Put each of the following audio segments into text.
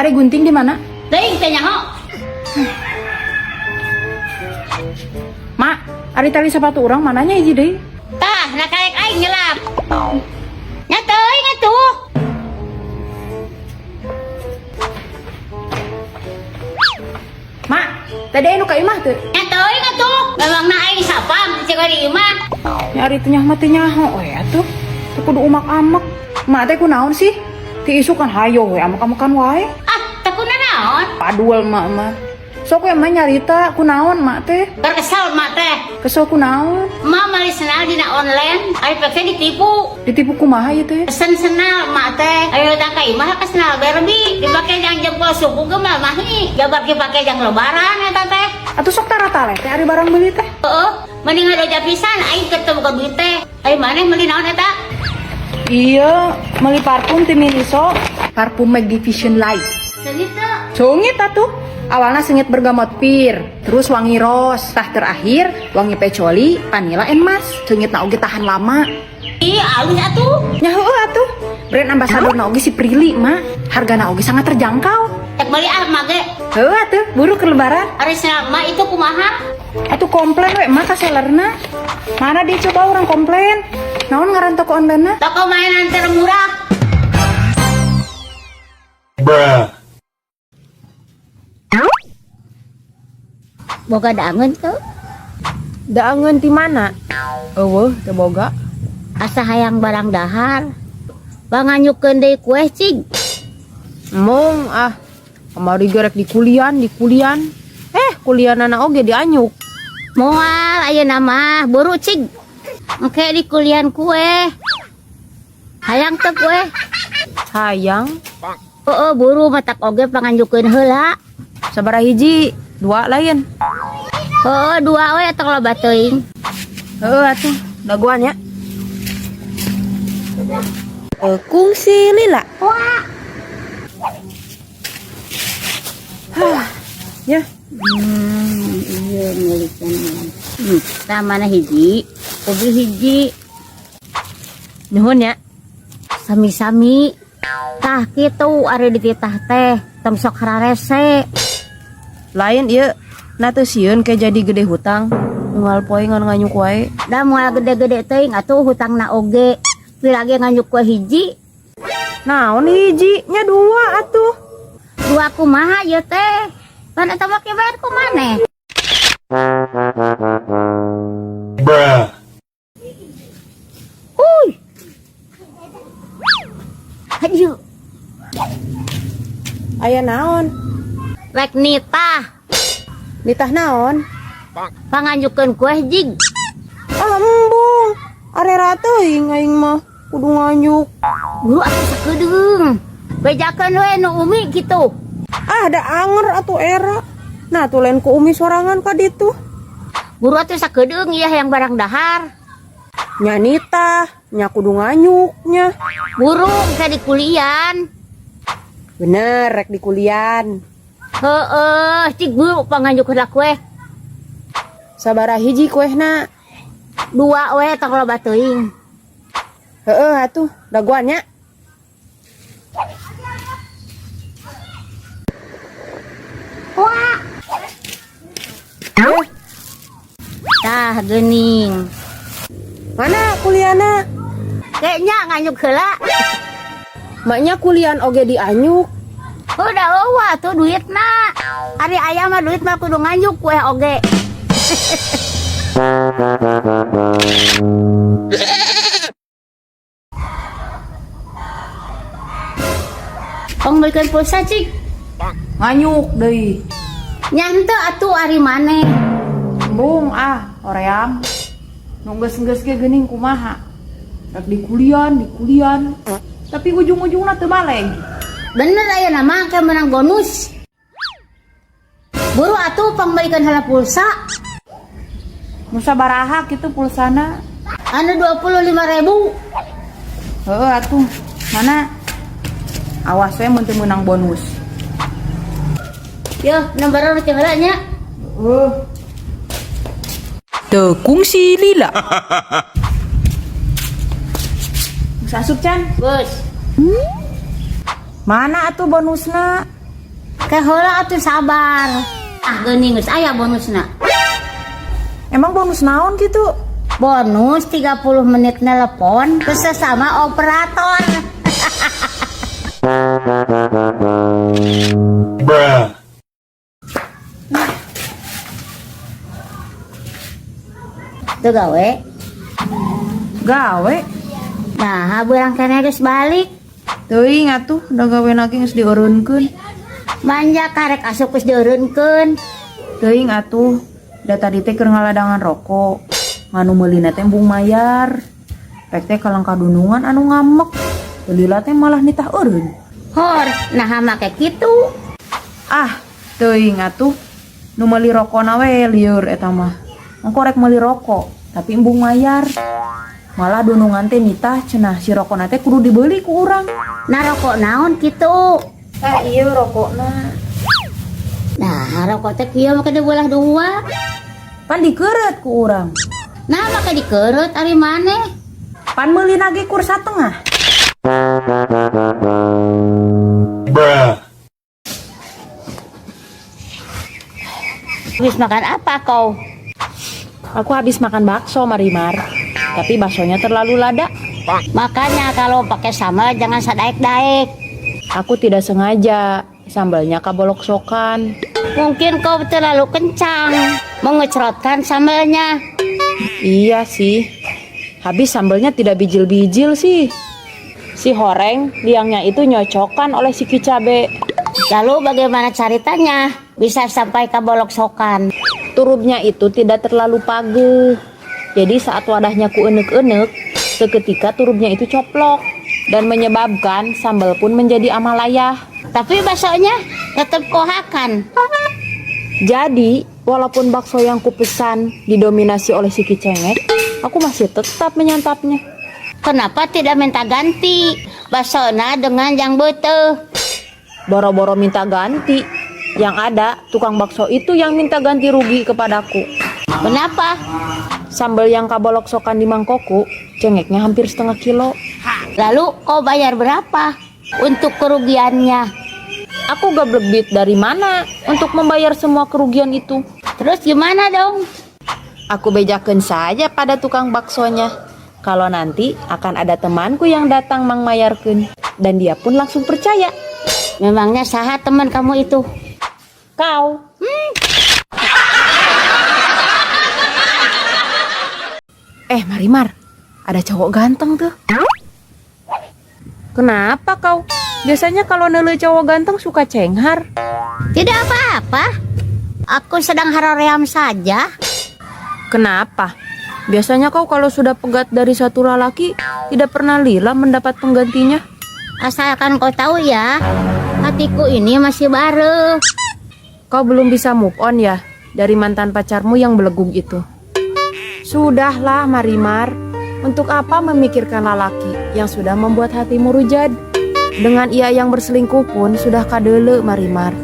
Ari gunting di mana? Teuing teh nyaho. Mak, ari tali sepatu urang mananya hiji deui? Tah, na karek aing nyelap. Nya teuing atuh. Mak, tadi anu ka imah teu? Nya teuing atuh. Memangna aing sapam cek di imah. Nya ari teu mah teu nyaho we atuh. Teu kudu umak-amek. Mak teh kunaon sih? Ti isuk kan hayo we amek-amekan wae. Ah, teu kunaon? Padul mak mah. Sok we mah nyarita kunaon mak teh? Kesel mak teh. Kesel kunaon? Mak meuli sendal dina online, ari pek teh ditipu. Ditipu kumaha ieu teh? Pesen sendal mak teh. Ayo datang ka imah ka sendal Barbie, dipake jang jempol suku ge mah mahi. Jabar ge pake jang lebaran eta teh. Atuh sok tara taleh teh ari barang beuli teh. Heeh, mending ngadoja pisan aing keur teu boga duit teh. Ari maneh meuli naon eta? Iya, meuli parfum ti Miniso, parfum Magnificent Light. Seungit teu? Seungit atuh. Awalnya seungit bergamot pir, terus wangi rose, tah terakhir wangi patchouli, vanilla and musk. Seungitna oge tahan lama. Ih, alus atuh. Nya heueuh atuh. Brand ambassador na oge si Prilly mah, hargana oge sangat terjangkau. Cek meuli ah mak ge. Heueuh atuh, buru ke lebaran. Ari sendal mak itu kumaha? Atuh komplain we mak ka sellerna. Mana dia coba orang komplain? Naon ngaran toko online-na? Toko mainan termurah. Bruh. Boga daangeun teu? Daangeun ti mana? Eueuh, teu boga. Asa hayang barang dahar. Panganyukkeun deui kue cig. Mong ah, kamari ge rek dikulian, dikulian. Kulianana oge dianyuk. Moal ayeuna mah buru cig. Engke dikulian kue. Hayang teu kue? Hayang. Heeh, buru matak oge panganjukeun heula. Sabaraha hiji? Dua lain. Heeh, dua we tong loba teuing. Heeh atuh, dagoan ya. Kungsi lila. Hah, ya. Iya meulikeun. Tah mana hiji? Ubi hiji. Nuhun ya. Sami-sami. Tah kitu ari dititah teh, tong sok hararese. Lain ieu, na teu sieun ke jadi gede hutang. Unggal poe ngan nganyuk wae. Da moal gede-gede teuing atuh hutangna oge. Pira ge nganyuk kue hiji. Naon hiji? Nya dua atuh. Dua kumaha ieu teh? Pan eta mah ke bayar ku maneh. Bruh. Uy. Hayu. Aya naon? Rek nitah. Nitah naon? Panganjukeun kue jig. Ah, embung. Arera teuing aing mah kudu nganyuk. Buru atuh sakedeung. Bejakeun we nu umi kitu. Ah, da anger atuh era. Nah, tuh lain ku umi sorangan ka ditu. Buru atuh sakedeung ieu hayang barang dahar. Nya nitah, nya kudu nganyuk nya. Buru engke dikulian. Bener, rek dikulian. Heeh, cik buru panganjuk heula kue. Sabaraha hiji kuehna? Dua we tong loba teuing. Heeh atuh, dagoan nya. Wah. Tah geuning. Mana kuliana? Kayaknya nganyuk heula. Maknya kulian oge dianyuk. Udah eueuh tuh duitna. Ari aya mah duit mah kudu nganyuk kue oge. Tong belikan pulsa cik. Nganyuk deui. Nya henteu atuh ari maneh. Embung ah, hoream. Nu geus-geus ge geuning kumaha. Rek dikulian, dikulian. Tapi ujung-ujungna teu baleg. Bener ayeuna mah engke menang bonus. Buru atuh pangbalikan heula pulsa. Nu sabaraha kitu pulsana? Anu 25.000. Heeh atuh. Mana? Awas we mun teu meunang bonus. Yo, nomor teh heula nya. Heeh. Teu kungsi lila. Geus asup can? Geus. Mana atuh bonusna? Ke heula atuh, sabar. Ah, geuning geus aya bonusna. Emang bonus naon gitu? Bonus 30 menit nelpon ke sesama operator. Bruh. Tuh gawe. Gawe. Nah, beurang keneh geus balik. Teuing atuh, udah gawe lagi geus dieureunkeun. Manja karek asup geus dieureunkeun. Teuing atuh, da tadi teh keur ngaladangan rokok. Nganu meulina teh embung mayar. Pek teh kalangka dunungan anu ngamek. Lila teh malah nitah eureun. Hor, nah make kitu. Ah, teuing atuh. Nu meuli rokona we lieur eta mah. Engko rek meuli rokok, tapi embung mayar. Malah dunungan teh nitah cenah si rokona teh kudu dibeli ku urang. Nah, rokok naon kitu? Eh, iya rokokna. Nah, rokok teh kieu make dibelah dua. Pan dikeureut ku urang. Nah, make dikeureut ari maneh? Pan meuli ge kur satengah. Bruh. Habis makan apa kau? Aku habis makan bakso, Marimar. Tapi baksonya terlalu lada. Makanya kalau pakai sambal jangan sadaek-daek. Aku tidak sengaja. Sambalnya kabolok-sokan. Mungkin kau terlalu kencang mengecrotkan sambalnya. Iya sih. Habis sambalnya tidak bijil-bijil sih. Si horeng, liangnya itu nyocokan oleh si kicabe. Lalu bagaimana ceritanya bisa sampai ke bolok sokan? Turubnya itu tidak terlalu paguh. Jadi saat wadahnya ku enek-enek, seketika turubnya itu coplok dan menyebabkan sambal pun menjadi amalaya. Tapi baksonya tetap kohakan. Jadi, walaupun bakso yang kupesan didominasi oleh si kicengek, aku masih tetap menyantapnya. Kenapa tidak minta ganti baksona dengan yang betul? Boro-boro minta ganti. Yang ada, tukang bakso itu yang minta ganti rugi kepadaku. Kenapa? Sambal yang kabolok sokan di mangkokku, cengeknya hampir setengah kilo. Lalu kau bayar berapa untuk kerugiannya? Aku gablek duit dari mana untuk membayar semua kerugian itu? Terus gimana dong? Aku bejakeun saja pada tukang baksonya. Kalau nanti akan ada temanku yang datang mangmayarkeun. Dan dia pun langsung percaya. Memangnya saha teman kamu itu? Kau. Eh, Marimar, ada cowok ganteng tuh. Kenapa kau? Biasanya kalau neuleu cowok ganteng suka cenghar. Tidak apa-apa. Aku sedang haroream saja. Kenapa? Biasanya kau kalau sudah pegat dari satu lalaki, tidak pernah lila mendapat penggantinya. Asalkan kau tahu ya, hatiku ini masih baru. Kau belum bisa move on ya dari mantan pacarmu yang belegug itu. Sudahlah, Marimar. Untuk apa memikirkan lalaki yang sudah membuat hatimu rujad? Dengan ia yang berselingkuh pun sudah kadeuleu, Marimar.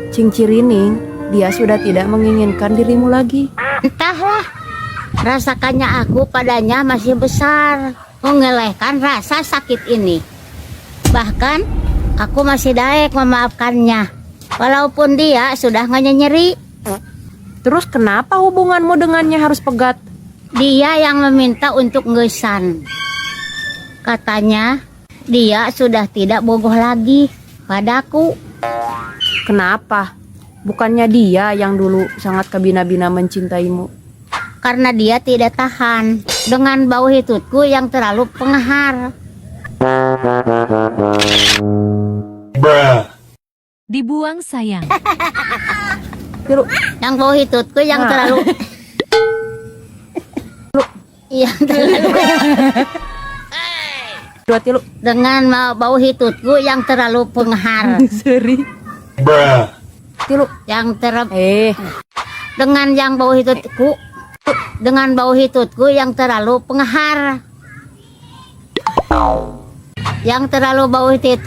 Cingcirining, dia sudah tidak menginginkan dirimu lagi. Entahlah, rasakannya aku padanya masih besar. Mengelehkan rasa sakit ini. Bahkan aku masih daek memaafkannya. Walaupun dia sudah nggak nyeri. Terus kenapa hubunganmu dengannya harus pegat? Dia yang meminta untuk ngeusan. Katanya dia sudah tidak bogoh lagi padaku. Kenapa? Bukannya dia yang dulu sangat kebina-bina mencintaimu. Karena dia tidak tahan dengan bau hitutku yang terlalu pengehar. Bruh. Dibuang sayang. Tilu. Yang bau hitutku yang Nah. terlalu yang terlalu Dua tilu. dengan bau hitutku yang terlalu pengehar. Seri. Bruh. Tilu. Yang ter Eh, dengan yang bau hitutku dengan bau hitutku yang terlalu pengehar. Yang terlalu bau hitut.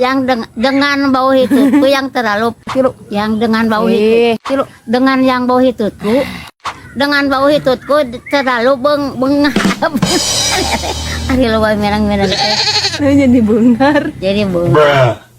Yang dengan bau hitutku yang terlalu tilu. Yang dengan bau hitut Eh, tilu. Dengan yang bau hitutku dengan bau hitutku terlalu beng bengah. Ari loba merang-merang teh. Nah, jadi beunghar. Jadi beunghar. Bruh.